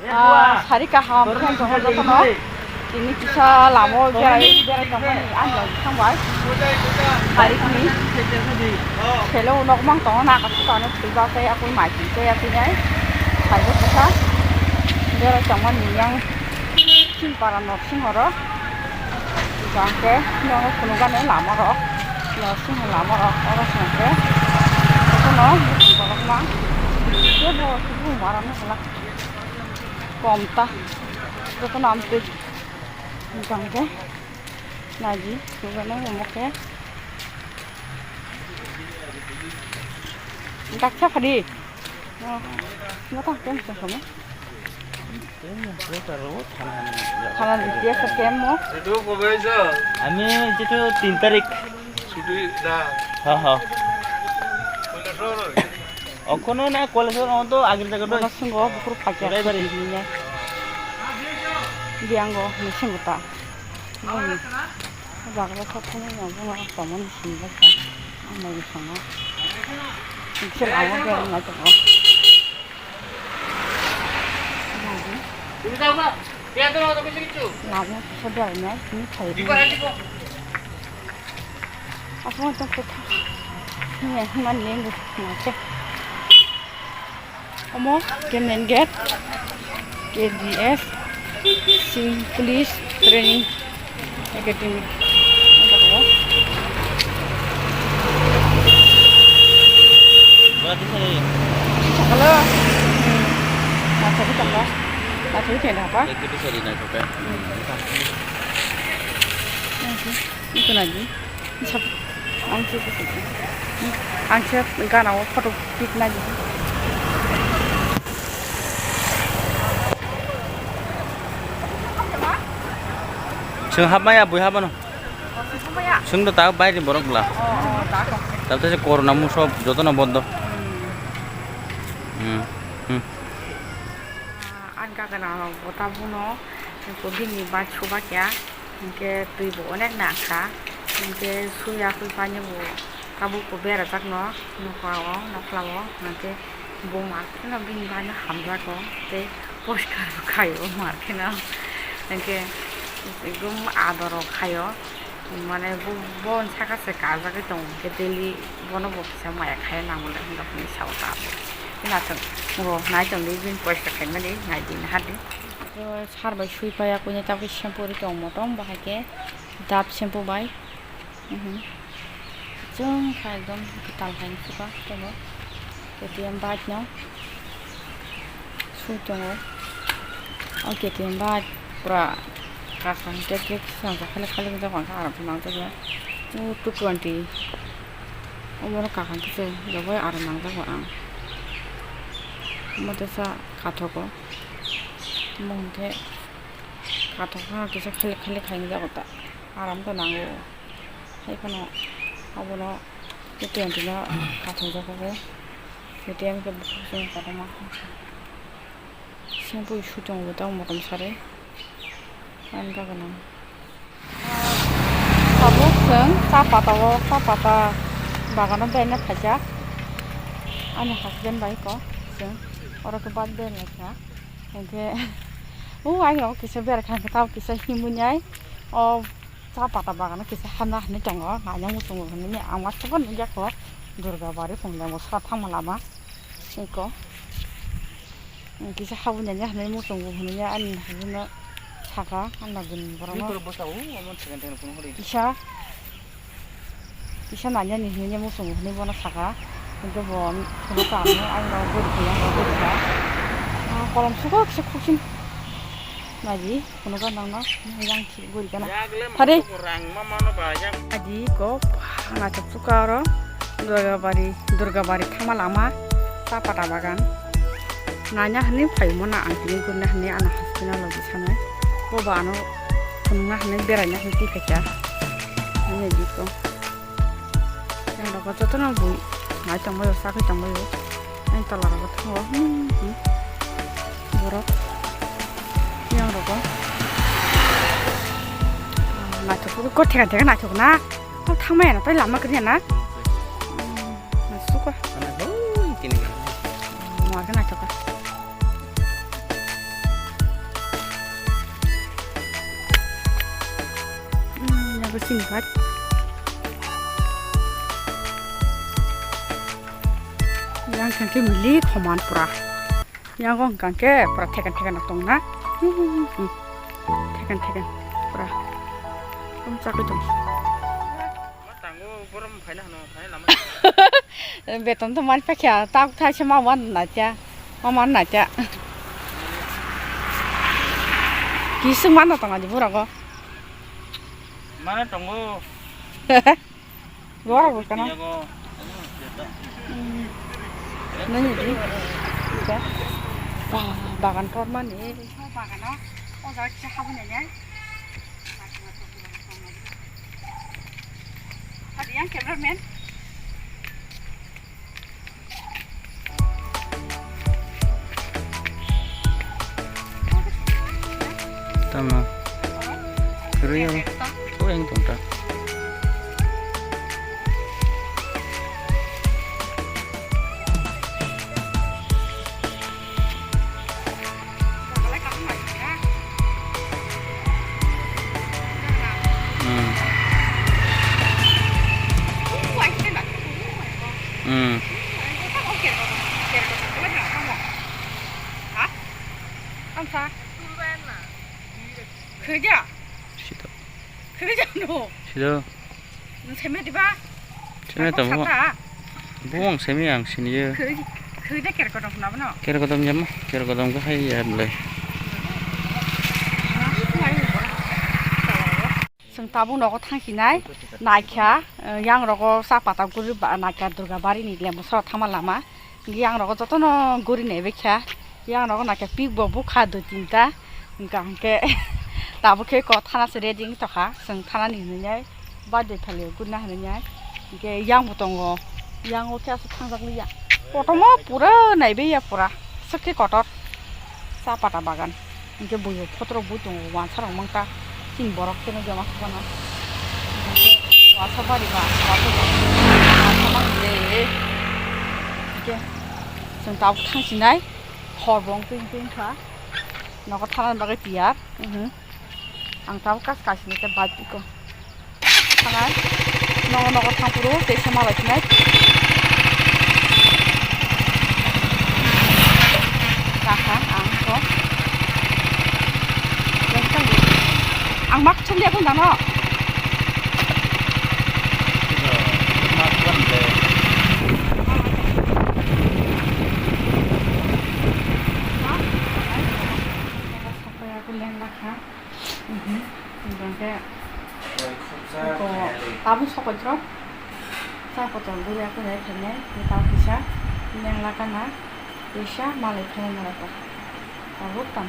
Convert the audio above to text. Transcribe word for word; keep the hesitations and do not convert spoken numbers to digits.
Ah, sari kaham khe tongo jotono. Tini kisa lama o berai, berai tongmani ang lagi thangbai. Sari kini. Selo nok mang tongo, naka sukano thwiba khe akui mai twi khe akui nai. Saibo kisa. Berai tongmani yang Chini para nok sing oro. Hingke nono phunukgani lama rok. Nok sing lama rok. Oro song khe. Jotono borok ma. Kebo subu mara no hala. Kom ta. Jotono amtwi. Hingke. Naji. Sugano omo khe. Daksa phadi. Oh, no ta tem tem kamo. Tem tem karo thana ni. Thana ni dia sa tem mo. Ami jeto tin tarik. Chuti da. Ha, ha. Okono na college o to agir jaga do. Ono sungo bukur phakya. Urai bari. Biango ni sungo ta. Boni. Jaga kok kok ni bo tomon sini ba. Ang mai sanga. Sini awo dia ngai to. Lama kisa berai nai, sini khai. Apa macam kota? Ini mana ni? Omo, ke main gate, K D S, Sing Police Training Academy. Sakalo. Naisagwi tongo. Naisagwi tongo apa? Ito lagi. Ang se, ang se gana o photo pic nai. Chwng hapmaya bui hapmano. Chwng do ta bai ni borok bla. Tabte se corona mu sob jotono bondo. Hmm. Hmm. Ang gana o bota buno. Bini bai subakya. Hinkhe twi bo onek nangkha, hinkhe suya khe painwi bo tabuk bo berajak no nokha o nokla o, hinkhe bo market no bini bagwi hamjak o tei poriskar bo khai o market no, hinkhe ekdom ador o khai o, mane bo, bo saka se kajagwi tongo, hinkhe daily bono bo kisa maya khai nang bole hinwi sao ta bo. Naitong bo naitong di bini poriskar khaimani nai di nahardi. Sar bai sui paiya, kuini tabuk shampoo ri tongo motom, bahai khe Dove shampoo bai. Mhm. Chwng kha ekdom kwtal hai suka tongo. K T M bike no sui tongo. O K T M bike pura kakhang tek tek swngjak, khalik khalik wngjakha, aram se nangjakya. O two twenty. Omo no kakhang khe se jobai aram nangjak ang. Omo tesa kathogo. Omo hinkhe kathok phano kisa khalik khalik khainwi jago ta. Aram to nango. Hai phano abono K T M no kathok jago. K T M khe bukhuk chwng kotorma. Shampoo sui tongo bo tang motom sari. Ani bagwi no. Tabuk chwng cha pata o, cha pata bagano beraina phaijak. Ani husband bai kok chwng oro khe bike beraina kha. Hinkhe o ayang rok kisa berai kha, tabuk kisa himwi nai. O cha pata bagano kisa hamya hinwi tongo, naina muchungo hinwi ang uansukha nukya kho. Durga bari phunglemo sora thangma lama. Eko. Kisa habuni ani hinwi muchungo hinwi ani hwnwi saka, ani nokni borokno. Kisa, kisa nani ani hinwi muchungo hinwi bono saka. Hinkhe bo phunukha ano, ani rok gori khe yang rok gori kha. Ah, kolom sugo kisa khoksin. Naidi, phunukha nangno, yang. Guri gana. Phari. Adi ko naithok suka oro Durgabari, Durgabari thangma lama cha pata bagan. Naina hinwi phaimo na ang tini gurina hinwi ano husband no logi sanai. Bo ba ano phunukna hinwi beraina hinwi twi phaikha. Hinwi di ko. Yang rok jotono bui nai tongbaio, chagwi tongbaio. Ani tola rogo thango. Hmm, hmm. Borok. Yang rogo. Naithok, kok theka theka naithok na. Kok thangmaya na, tai lama kwrwi na. Hmm, suka. Ano, hoi, tini. Mo khe naithok ka. Sini bai. Yang kangke mili khoman pura. Yang kong kangke pura thekan thekan tong na. Thekan thekan pura. Om chakui tong. Beton to man pakya, tak thai se ma wan na cha, ma man na cha. Kisung man na tong ani burago. Mana tongo? Borok bo kana. Nani di? Ba, bagan tor mani. Bagano, o jaga kisa habani ne. Hadi yang cameraman. Tamo. Kiri yang. Oh, yang tongta. Hmm. Hmm. Sita. Sita. Nwng semi diba? Semi tamo. Buang semi ang sini ye. Khwi, khwi de ker kodom khna bono. Ker kodom jamo, ker kodom ke hai ya bole. Chwng tabuk nogo thangsinai, naikha, eh, yang rogo sa pata guri ba, naikha Durga bari ni lembo sora thangma lama. Yang rogo jotono guri nai bekha. Yang rogo naikha pik bo bukha dui tinta. Hingka hingke tabuk khe ko thana se ready wng tokha. Chwng thana ni hinwi nai. Birthday phali gurina hinwi nai. Hingke yang bo tongo. Yang o khe aswk thangjak liya. Kotorma pura naibe ya pura. Swk khe kotor. Cha pata bagan. Hingke bui bo photo rok bui tongo. Wansa rok mangta. Chini borok khe no joma khobana. Hingke wansa bari ba. Wansa bari. Wansa bari. Hingke chwng tabuk thangsinai. Hor bo wng twi wng twi wngkha. Nogo thana bagwi tiyar. Mhm. Ang tabuk kas kaisini khe bike iko. Thanai. Nogo nogo thang phuru tei se malai thinai. Kakha ang kho. Ang mak chum dia phun dano. Sapai aku leng lakha. Mhm. Hingke ko tabuk sokoi tro. Cha kotor guri aku nai khainai. Ni tabuk kisa leng lakha na. Kisa malai khainai malai ko. Tabuk tam.